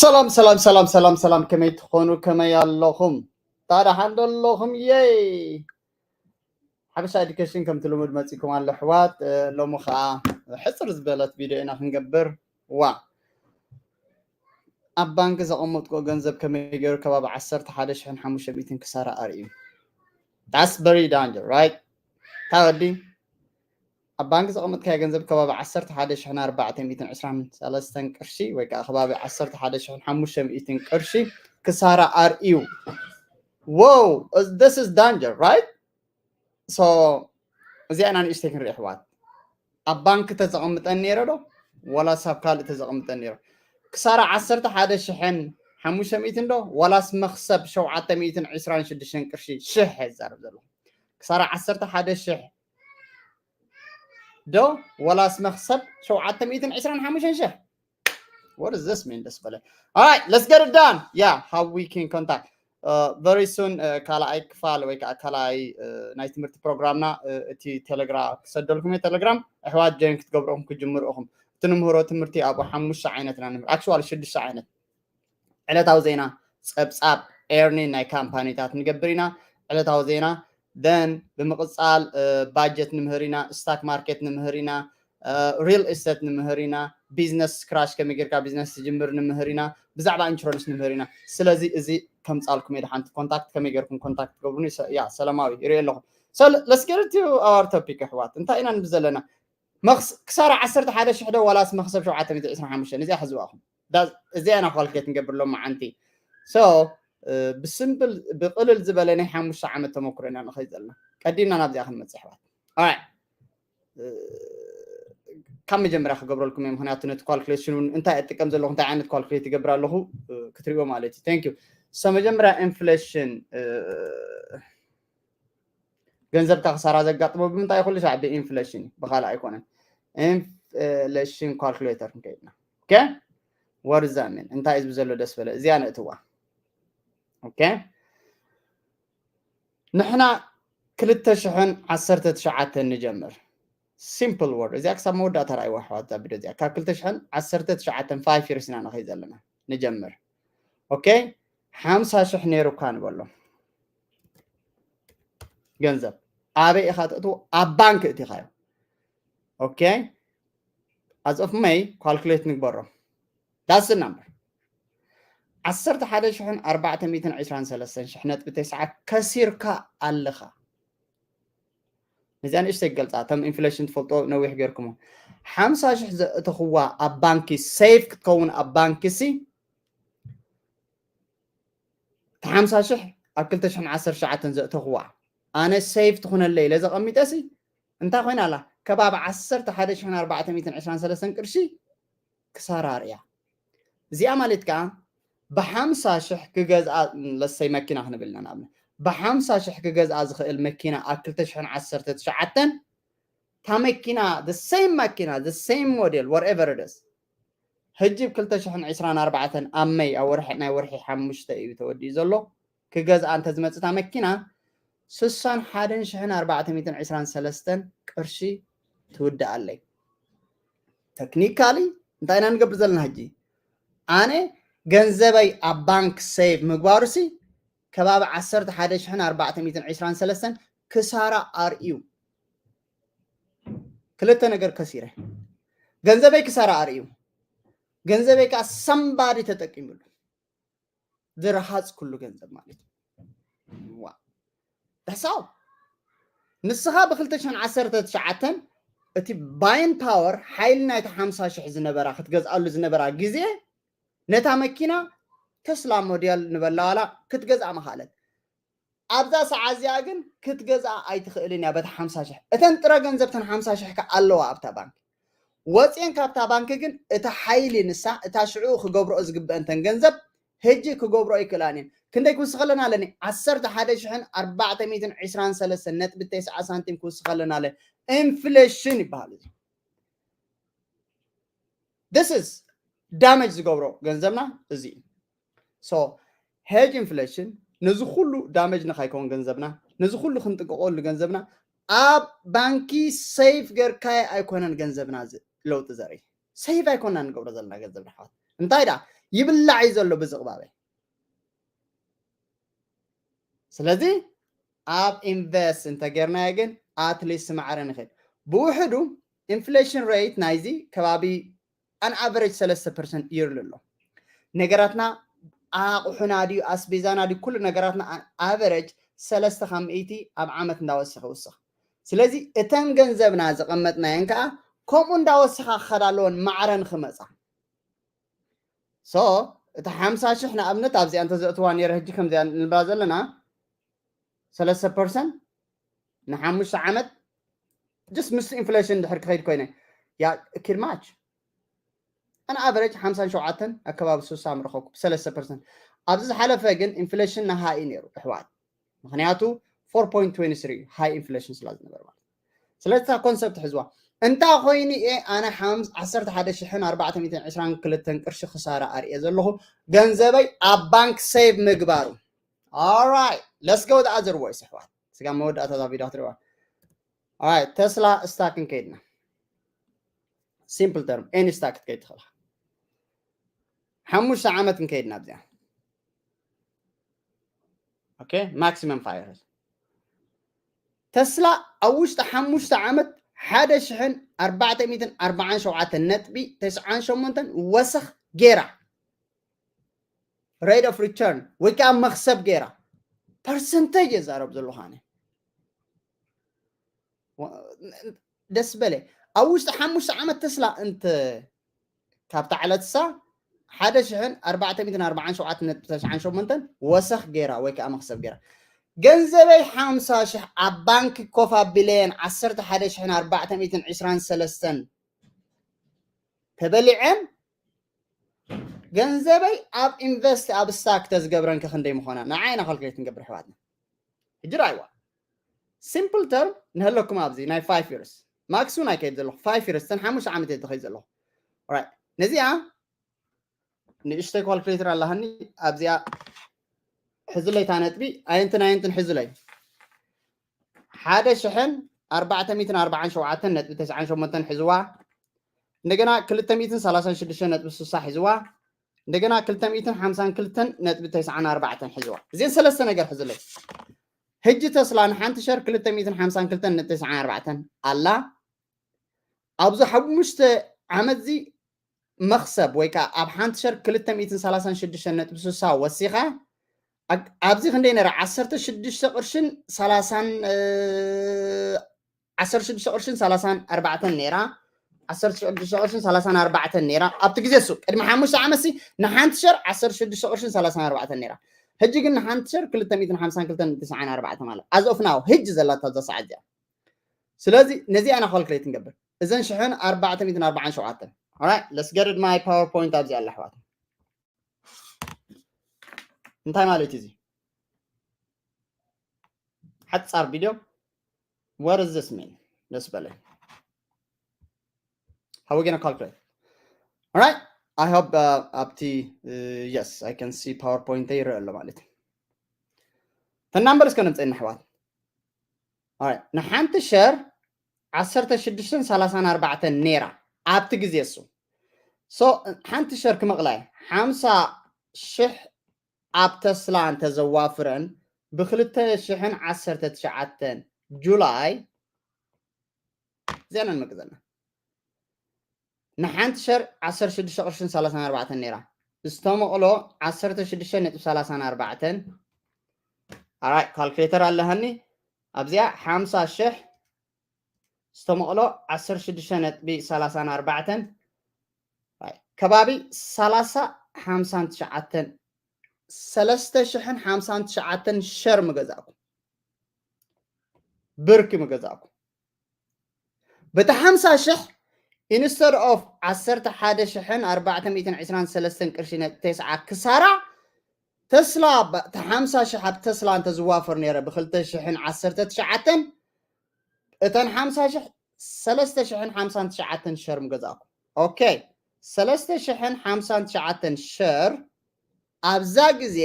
ሰላም ሰላም ሰላም ሰላም ሰላም፣ ከመይ ትኾኑ? ከመይ ኣለኹም? ታዲያ ሓንዶ ኣለኹም? የይ፣ ሓበሻ ኤዱኬሽን ከምቲ ልሙድ መፂኩም ኣሎ ኣሕዋት። ሎሚ ከዓ ሕፅር ዝበለት ቪድዮ ኢና ክንገብር። ዋ፣ ኣብ ባንክ ዘቐመጥኩ ገንዘብ ከመይ ገይሩ ከባቢ ዓሰርተ ሓደ ሽሕን ሓሙሽተ ሚእትን ክሳራ ኣርእዩ። That's very danger, right? ታወዲ ኣብ ባንክ ዘቐመጥካዮ ገንዘብ ከባቢ ዓሰርተ ሓደ ሽሕን ኣርባዕተ ሚእትን ዕስራን ሰለስተን ቅርሺ ወይ ከዓ ከባቢ ዓሰርተ ሓደ ሽሕን ሓሙሽተ ሚእትን ቅርሺ ክሳራ ኣርእዩ። Wow, this is danger, right? So እዚኣ ኢና ንእሽተይ ክንርኢ ኣሕዋት። ኣብ ባንክ ተዘቐምጠን ነይረ ዶ? ዋላስ ኣብ ካልእ ተዘቐምጠን ነይረ? ክሳራ ዓሰርተ ሓደ ሽሕን ሓሙሽተ ሚእትን ዶ? ዋላስ መኽሰብ ሸውዓተ ሚእትን ዕስራን ሽዱሽተን ቅርሺ ሽሕ እየ ዝዛረብ ዘለኹ። ክሳራ ዓሰርተ ሓደ ሽሕ ዶ? ዋላስ መኽሰብ ሸውዓተ ሚእትን ዕስራን ሓሙሽተን ሽሕ? What is this mean? ደስ በለ። Alright, let's get it done. Yeah, how we can contact. Very soon ካልኣይ ክፋል ወይ ከዓ ካልኣይ ናይ ትምህርቲ ፕሮግራምና እቲ ቴሌግራም ክሰደልኩም እየ። ቴሌግራም ኣሕዋት ጆይን ክትገብሩ ኢኹም፣ ክጅምሩ ኢኹም። እቲ ንምህሮ ትምህርቲ ኣብኡ ሓሙሽተ ዓይነት ኢና ንምህር፣ ኣክቹዋሊ ሽዱሽተ ዓይነት። ዕለታዊ ዜና፣ ፀብፃብ፣ ኤርኒንግ ናይ ካምፓኒታት ንገብር ኢና። ዕለታዊ ዜና፣ then ብምቕፃል ባጀት ንምህር ኢና፣ ስታክ ማርኬት ንምህር ኢና፣ ሪል ኤስቴት ንምህር ኢና፣ ቢዝነስ ስክራች ከመይ ጌርካ ቢዝነስ ትጅምር ንምህር ኢና፣ ብዛዕባ ኢንሹራንስ ንምህር ኢና። ስለዚ እዚ ከምፃልኩም እየ። ሓንቲ ኮንታክት ከመይ ጌርኩም ኮንታክት ትገብሩኒ? ያ ሰላማዊ ይርኢ ኣለኹ። So let's get to our topic ኣሕዋት። እንታይ ኢና ንብል ዘለና? ክሳራ ዓሰርተ ሓደ ሽሕ ዶ ዋላስ መኽሰብ ሸውዓተ ሚእቲ ዕስራን ሓሙሽተን? እዚኣ ሕዝዋ ኢኹም። እዚኣ ኢና ኳልኩሌት ንገብር ሎማዓንቲ። So ብስምፕል ብቕልል ዝበለ ናይ ሓሙሽተ ዓመት ተመክሮ ኢና ንኸይድ ዘለና። ቀዲምና ናብዚኣ ክንመፅእ ኣሕዋት። Alright፣ ካብ መጀመርያ ክገብረልኩም እየ፣ ምክንያቱ ነቲ ኳልኩሌሽን እውን እንታይ እጥቀም ዘለኹ፣ እንታይ ዓይነት ኳልኩሌት ይገብር ኣለኹ ክትሪእዎ ማለት እዩ። Thank you። So መጀመርያ ኢንፍሌሽን፣ ገንዘብካ ክሳራ ዘጋጥሞ ብምንታይ? ኩሉ ሻዕ ብኢንፍሌሽን እዩ፣ ብካልእ ኣይኮነን። ኢንፍሌሽን ኳልኩሌተር ንከይድና። Okay፣ what does that mean? እንታይ እዩ ዘሎ? ደስ በለ፣ እዚኣ ነእትዋ። Okay፣ ንሕና ክልተ ሽሕን ዓሰርተ ትሽዓተን ንጀምር። ሲምፕል ወርድ፣ እዚኣ ክሳብ መወዳእታ ርኣይዋ ኣሕዋት። እዛ ቪድዮ እዚኣ ካብ ክልተ ሽሕን ዓሰርተ ትሽዓተን፣ ፋይቭ ይርስ ኢና ንኸይድ ዘለና። ንጀምር። Okay፣ ሓምሳ ሽሕ ነይሩካ ንበሎ። ገንዘብ ኣበይ ኢኻ ተእትዎ? ኣብ ባንክ እቲኻዮ። Okay፣ as of May ኳልኩሌት ንግበሮ። That's the number። ዓሰርተ ሓደ ሽሕን ኣርባዕተ ሚእትን ዕስራን ሰለስተን ሽሕ ነጥቢ ተስዓ ከሲርካ ኣለኻ። ነዚኣ ንእሽተይ ገልፃ፣ ከም ኢንፍሌሽን ትፈልጦ ነዊሕ ጌርኩሞ። ሓምሳ ሽሕ ዘእተኽዋ ኣብ ባንኪ ሴፍ ክትከውን ኣብ ባንኪ ሲ፣ እቲ ሓምሳ ሽሕ ኣብ ክልተ ሽሕን ዓሰርተ ትሽዓተን ዘእተኽዋ ኣነ ሴፍ ትኹነለይ ኢለ ዘቐሚጠ ሲ፣ እንታይ ኮይና ኣላ? ከባቢ ዓሰርተ ሓደ ሽሕን ኣርባዕተ ሚእትን ዕስራን ሰለስተን ቅርሺ ክሳራ ርእያ። እዚኣ ማለት ከዓ ብሓምሳ ሽሕ ክገዝኣ፣ ለሰይ መኪና ክንብል ኢና ንኣብነት፣ ብሓምሳ ሽሕ ክገዝኣ ዝኽእል መኪና ኣብ ክልተ ሽሕን ዓሰርተ ትሽዓተን፣ እታ መኪና፣ the same መኪና፣ the same model, whatever it is፣ ሕጂ ብ ክልተ ሽሕን ዕስራን ኣርባዕተን ኣብ መይ፣ ኣብ ወርሒ፣ ናይ ወርሒ ሓሙሽተ እዩ ተወዲኡ ዘሎ፣ ክገዝኣ እንተ ዝመፅእ እታ መኪና ስሳን ሓደን ሽሕን ኣርባዕተ ሚእትን ዕስራን ሰለስተን ቅርሺ ትውድኣለይ። ተክኒካሊ እንታይ ኢና ንገብር ዘለና ሕጂ? ኣነ ገንዘበይ ኣብ ባንክ ሴቭ ምግባሩ ሲ ከባቢ ዓሰርተ ሓደ ሽሕን ኣርባዕተ ሚእትን ዕስራን ሰለስተን ክሳራ ኣርእዩ። ክልተ ነገር ከሲረ። ገንዘበይ ክሳራ ኣርእዩ። ገንዘበይ ከዓ ሰምባዲ ተጠቂምሉ። ዝረሃፅኩሉ ገንዘብ ማለት እዩ። ዋ፣ that's all። ንስኻ ብ ክልተ ሽሕን ዓሰርተ ትሽዓተን እቲ ባይን ፓወር ሓይሊ ናይቲ ሓምሳ ሽሕ ዝነበራ ክትገዝኣሉ ዝነበራ ግዜ ነታ መኪና ተስላ ሞዴል ንበላ ዋላ ክትገዝኣ ምኻለት። ኣብዛ ሰዓት እዚኣ ግን ክትገዝኣ ኣይትኽእልን እያ በቲ ሓምሳ ሽሕ። እተን ጥረ ገንዘብ እተን ሓምሳ ሽሕ ከ ኣለዋ ኣብታ ባንክ። ወፅየን ካብታ ባንክ ግን እታ ሓይሊ ንሳ እታ ሽዑ ክገብርኦ ዝግበአን እተን ገንዘብ ሕጂ ክገብርኦ ኣይክእላን እየን። ክንደይ ክውስኸለና ኣለኒ? ዓሰርተ ሓደ ሽሕን ኣርባዕተ ሚእትን ዕስራን ሰለስተን ነጥቢ ተስዓ ሳንቲም ክውስኸለና ኣለ። ኢንፍሌሽን ይበሃል እዚ። This is ዳሜጅ ዝገብሮ ገንዘብና እዚ እዩ። So ሄጅ ኢንፍሌሽን ነዚ ኩሉ ዳሜጅ ንኸይከውን ገንዘብና፣ ነዚ ኩሉ ክንጥንቀቀሉ ገንዘብና ኣብ ባንኪ ሴፍ ጌርካዮ ኣይኮነን ገንዘብና ዝ-፣ ለውጢ ዘርኢ። ሴፍ ኣይኮና ንገብሮ ዘለና ገንዘብ ንሓዋት። እንታይ ደኣ? ይብላዕ እዩ ዘሎ ብዝቕባበይ። ስለዚ ኣብ ኢንቨስት እንተጌርናዮ ግን ኣትሊስት ማዕረ ንኽእል። ብውሕዱ ኢንፍሌሽን ሬት ናይዚ ከባቢ ኣን ኣቨሬጅ ሰለስተ ፐርሰንት ይርሊ ኣሎ። ነገራትና ኣቑሑና ድዩ ኣስቤዛና ድዩ ኩሉ ነገራትና ኣቨሬጅ ሰለስተ ካብ ሚእቲ ኣብ ዓመት እንዳወሰኸ ይውስኽ። ስለዚ እተን ገንዘብና ዘቐመጥናየን ከዓ ከምኡ እንዳወሰኻ ክኸዳ ኣለወን ማዕረ ንኽመፃ። ሶ እታ ሓምሳ ሽሕ ንኣብነት ኣብዚኣ እንተዘእትዋ ነይረ ሕጂ ከምዚኣ ንብላ ዘለና ሰለስተ ፐርሰንት ንሓሙሽተ ዓመት ጀስት ምስ ኢንፍሌሽን ድሕር ክኸይድ ኮይነ ያ ኪድ ማች ኣን ኣቨሬጅ ሓምሳን ሸውዓተን ኣከባቢ ስሳ ምረኸብኩ ሰለስተ ፐርሰንት። ኣብዚ ዝሓለፈ ግን ኢንፍሌሽን ናሃኢ ነይሩ ኣሕዋት፣ ምክንያቱ ፎር ፖይንት ትዌንቲ ስሪ ሃይ ኢንፍሌሽን ስላ ዝነበረ ማለት። ስለዚ እታ ኮንሰፕት ሕዝዋ። እንታ ኮይኑ እየ ኣነ ሓምስ ዓሰርተ ሓደ ሽሕን ኣርባዕተ ሚእትን ዕስራን ክልተን ቅርሺ ክሳራ ኣርእየ ዘለኹ፣ ገንዘበይ ኣብ ባንክ ሴቭ ምግባሩ። Alright, let's go the other way ኣሕዋት። ስጋ መወዳእታ እዛ ቪድዮ ክትሪእዋ። Alright, ተስላ ስታክ እንከይድና፣ ሲምፕል ተርም ኤኒ ስታክ ክትከይድ ትኽእል። ሓሙሽተ ዓመት እንከይድና ኣብዚኣ። ኦኬ፣ ማክሲመም ፋይር ተስላ ኣብ ውሽጢ ሓሙሽተ ዓመት ሓደ ሽሕን ኣርባዕተ ሚእትን ኣርባዓን ሸውዓተን ነጥቢ ተስዓን ሸሞንተን ወሰኽ ጌራ። ሬት ኦፍ ሪተርን ወይ ከዓ መኽሰብ ጌራ። ፐርሰንቴጅ የዛረብ ዘለኹ ኣነ። ደስ በለ። ኣብ ውሽጢ ሓሙሽተ ዓመት ተስላ እንተ ካብታ ዕለትሳ ሓደ ሽሕን ኣርባዕተ ሚእትን ኣርባዓን ሸውዓተን ነጥቢ ተስዓን ሸሞንተን ወሰኽ ጌራ ወይ ከዓ መኽሰብ ጌራ። ገንዘበይ ሓምሳ ሽሕ ኣብ ባንክ ኮፍ ኣቢለየን ዓሰርተ ሓደ ሽሕን ኣርባዕተ ሚእትን ዕስራን ሰለስተን ተበሊዐን፣ ገንዘበይ ኣብ ኢንቨስት ኣብ ስታክ ተዝገብረን ከ ክንደይ ምኾና? ንዓይ ኢና ካልኩሌት ንገብር ኣሕዋትና። ሕጂ ራይዋ ሲምፕል ተርም ንህለኩም ኣብዚ ናይ ፋይቭ ይርስ ማክስ እውን ኣይከይድ ዘለኹ። ፋይቭ ይርስ ተን ሓሙሽተ ዓመት እየ ዝኸይድ ዘለኹ። ኦራይት፣ ነዚኣ ንእሽተይ ካልኩሌተር ኣለሃኒ ኣብዚኣ ሕዝለይ እታ ነጥቢ ኣየንትን ኣየንትን ሕዝለይ ሓደ ሽሕን ኣርባዕተ ሚእትን ኣርባዓን ሸውዓተን ነጥቢ ተስዓን ሸሞንተን ሕዝዋ። እንደገና ክልተ ሚእትን ሰላሳን ሽዱሽተ ነጥቢ ስሳ ሕዝዋ። እንደገና ክልተ ሚእትን ሓምሳን ክልተን ነጥቢ ተስዓን ኣርባዕተን ሕዝዋ። እዚን ሰለስተ ነገር ሕዝለይ። ሕጂ ተስላ ንሓንቲ ሸር ክልተ ሚእትን ሓምሳን ክልተን ነጥቢ ተስዓን ኣርባዕተን ኣላ። ኣብዚ ሓሙሽተ ዓመት እዚ መኽሰብ ወይ ከዓ ኣብ ሓንቲ ሸር ክልተ ሚእትን ሰላሳን ሽዱሽተ ነጥቢ ስሳ ወሲኻ። ኣብ-፣ ኣብዚ ክንደይ ነይራ? ዓሰርተ ሽዱሽተ ቅርሽን ሰላሳን፣ እ፣ ዓሰርተ ሽዱሽተ ቅርሽን ሰላሳን ኣርባዕተን ነይራ። ዓሰርተ ሽዱሽተ ቅርሽን ሰላሳን ኣርባዕተን ነይራ። ኣብቲ ግዜ እሱ ቅድሚ ሓሙሽተ ዓመት ሲ ንሓንቲ ሸር ዓሰርተ ሽዱሽተ ቅርሽን ሰላሳን ኣርባዕተን ነይራ። ሕጂ ግን ንሓንቲ ሸር ክልተ ሚእትን ሓምሳን ክልተን ነጥቢ ተስዓን ኣርባዕተን ማለት። As of now፣ ሕጂ ዘላታ እዛ ሰዓት እዚኣ። ስለዚ ነዚኣ ኢና ካልኩሌት ንገብር። እዘን ሽሕን ኣርባዕተ ሚእትን ኣርባዓን ሸውዓተን። Alright, let's get it my PowerPoint ኣብዚ ኣላ ኣሕዋት። እንታይ ማለት እዩ እዚ? ሓጻር ቪድዮ። What does this mean? ደስ በለኝ። How we gonna calculate? Alright, I hope, uh, ኣብቲ፣ uh, yes, I can see PowerPoint ይረአ ኣሎ ማለት እዩ። ተን ናምበር እስከ ነምፀና ኣሕዋት። Alright, ንሓንቲ ሸር ዓሰርተ ሽዱሽተን ሰላሳን ኣርባዕተን ነይራ ኣብቲ ግዜ እሱ። So ሓንቲ ሸር ክመቕላይ ሓምሳ ሽሕ ኣብ ተስላ እንተዘዋፍረን ብክልተ ሽሕን ዓሰርተ ትሽዓተን ጁላይ ዜና ንመቅዘና ንሓንቲ ሸር ዓሰርተ ሽዱሽተ ቅርሽን ሰላሳን ኣርባዕተን ነይራ። ዝተመቕሎ ዓሰርተ ሽዱሽተ ነጥቢ ሰላሳን ኣርባዕተን። ኣራይ ካልኩሌተር ኣለሃኒ ኣብዚኣ ሓምሳ ሽሕ ዝተመቕሎ ዓሰርተ ሽዱሽተ ነጥቢ ሰላሳን ኣርባዕተን። ኣራይ ከባቢ ሰላሳ ሓምሳን ትሽዓተን ሰለስተ ሽሕን ሓምሳን ትሽዓተን ሸር ምገዛእኩ ብርኪ ምገዛእኩ። በቲ ሓምሳ ሽሕ instead of ዓሰርተ ሓደ ሽሕን ኣርባዕተ ሚእትን ዕስራን ሰለስተን ቅርሺ ነጥቢ ተስዓ ክሳራ ተስላ ብ-፣ እቲ ሓምሳ ሽሕ ኣብ ተስላ እንተዝዋፈር ነይረ ብክልተ ሽሕን ዓሰርተ ትሽዓተን እተን ሓምሳ ሽሕ ሰለስተ ሽሕን ሓምሳን ትሽዓተን ሸር ምገዛእኩ። ኦኬ፣ ሰለስተ ሽሕን ሓምሳን ትሽዓተን ሸር ኣብዛ ግዜ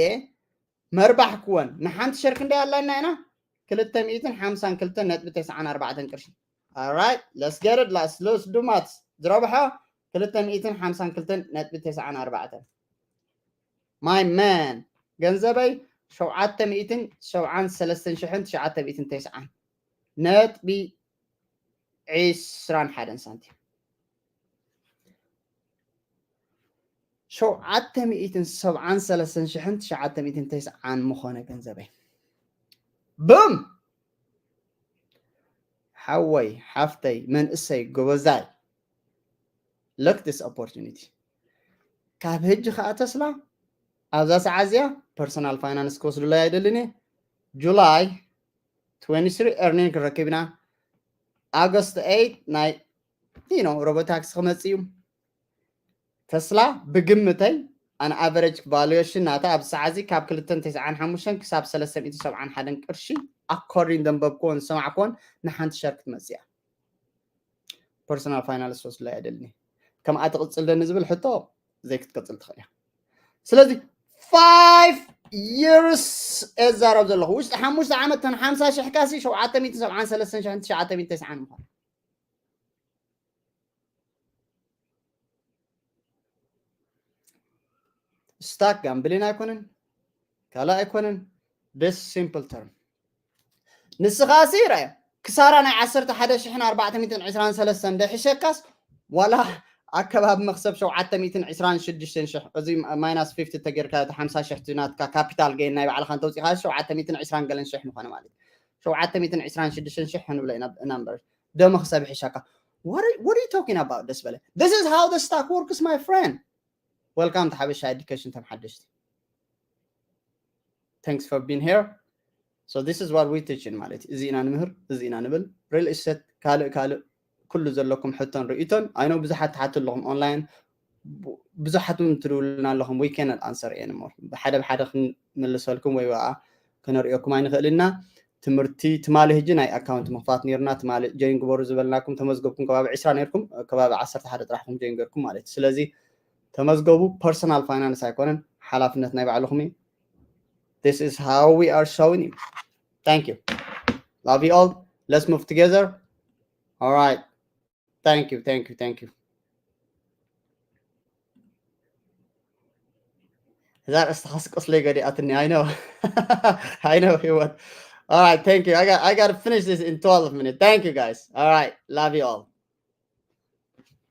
መርባሕክወን። ንሓንቲ ሸር ክንደይ ኣላና ኢና? ክልተ ሚእትን ሓምሳን ክልተን ነጥቢ ተስዓን ኣርባዕተን ቅርሺ። Alright, let's get it, let's, let's do maths። ዝረብሖ ክልተ ሚእትን ሓምሳን ክልተን ነጥቢ ተስዓን ኣርባዕተን። My man ገንዘበይ ሸውዓተ ሚእትን ሰብዓን ሰለስተን ሽሕን ትሽዓተ ሚእትን ተስዓን ነጥቢ ዒስራን ሓደን ሳንቲም። ሸውዓተ ሚእትን ሰብዓን ሰለስተን ሽሕን ትሽዓተ ሚእትን ተስዓን ምኾነ ገንዘበይ። ብም ሓወይ ሓፍተይ መንእሰይ ጎበዛይ፣ look this opportunity። ካብ ሕጂ ከዓ ተስላ ኣብዛ ሰዓት እዚኣ personal finance ክወስዱለይ ኣይደልን እየ። July twenty-three earning ክንረክብ ኢና። August eight ናይ you know robotaxi ክመጽእ እዩ። ተስላ ብግምተይ an average valuation ናታ ኣብ ሰዓት እዚ ካብ ክልተን ተስዓን ሓሙሽተን ክሳብ ሰለስተ ሚእትን ሰብዓን ሓደን ቅርሺ according ዘንበብክዎን ዝሰማዕክዎን ንሓንቲ ሸር ክትመጽእ እያ። Personal finance ክወስዱለይ ኣይደልን እየ። ከምኣ ትቕጽል ዶ ንዝብል ሕቶ ዘይክትቅጽል ትኽእል እያ። ስለዚ five years እዛረብ ዘለኹ ውሽጢ ሓሙሽተ ዓመት ተን ሓምሳ ሽሕ ካሲ ሸውዓተ ሚእትን ሰብዓን ሰለስተን ሽሕን ትሽዓተ ሚእትን ተስዓን ምዃኑ። Stock gambling ኣይኮነን፣ ካልእ ኣይኮነን። This simple term ንስኻ ሲ ርኣዮ ክሳራ ናይ ዓሰርተ ሓደ ሽሕን ኣርባዕተ ሚእትን ዕስራን ሰለስተን ደሕሸካስ ዋላ ኣከባቢ መኽሰብ ሸውዓተ ሚእትን ዕስራን ሽዱሽተን ሽሕ እዚ ማይናስ ፊፍቲ ተጌርካ እቲ ሓምሳ ሽሕ እቲ ናትካ ካፒታል ገይን ናይ ባዕልኻ እንተውፂኻ ሸውዓተ ሚእትን ዕስራን ገለን ሽሕ ምኾነ ማለት እዩ። ሸውዓተ ሚእትን ዕስራን ሽዱሽተን ሽሕ ንብሎ ኢና number ደመኽሰብ ይሕሸካ። What are, what are you talking about? ደስ በለ። This is how the stock works, my friend. Welcome to ሓበሻ Education ተም ሓደሽቲ። Thanks for being here. So this is what we teaching ማለት እዩ። እዚ ኢና ንምህር፣ እዚ ኢና ንብል። Real estate ካልእ ካልእ ኩሉ ዘለኩም ሕቶን ርእይቶን I know ብዙሓት ትሓቱ ኣለኹም online ብዙሓት እውን ትድውሉና ኣለኹም። We cannot answer anymore። ብሓደ ብሓደ ክንምልሰልኩም ወይ ከዓ ክነርእየኩም ኣይንኽእልና። ትምህርቲ ትማሊ ሕጂ ናይ ኣካውንት ምኽፋት ነይርና። ትማሊ join ግበሩ ዝበልናኩም ተመዝገብኩም ከባቢ ዕስራ ነይርኩም፣ ከባቢ ዓሰርተ ሓደ ጥራሕ ኹም join ገርኩም ማለት እዩ። ስለዚ ተመዝገቡ። Personal finance ኣይኮነን፣ ሓላፍነት ናይ ባዕልኹም እዩ። This is how we are showing you. Thank you. Love you all. Let's move together. All right. Thank you, thank you, thank you. እዛ ርእስኻ ስቆስለይ ገዲኣትኒ። I know. I know ህይወት. All right, thank you. I got I got to finish this in twelve minutes. Thank you guys. All right, love you all.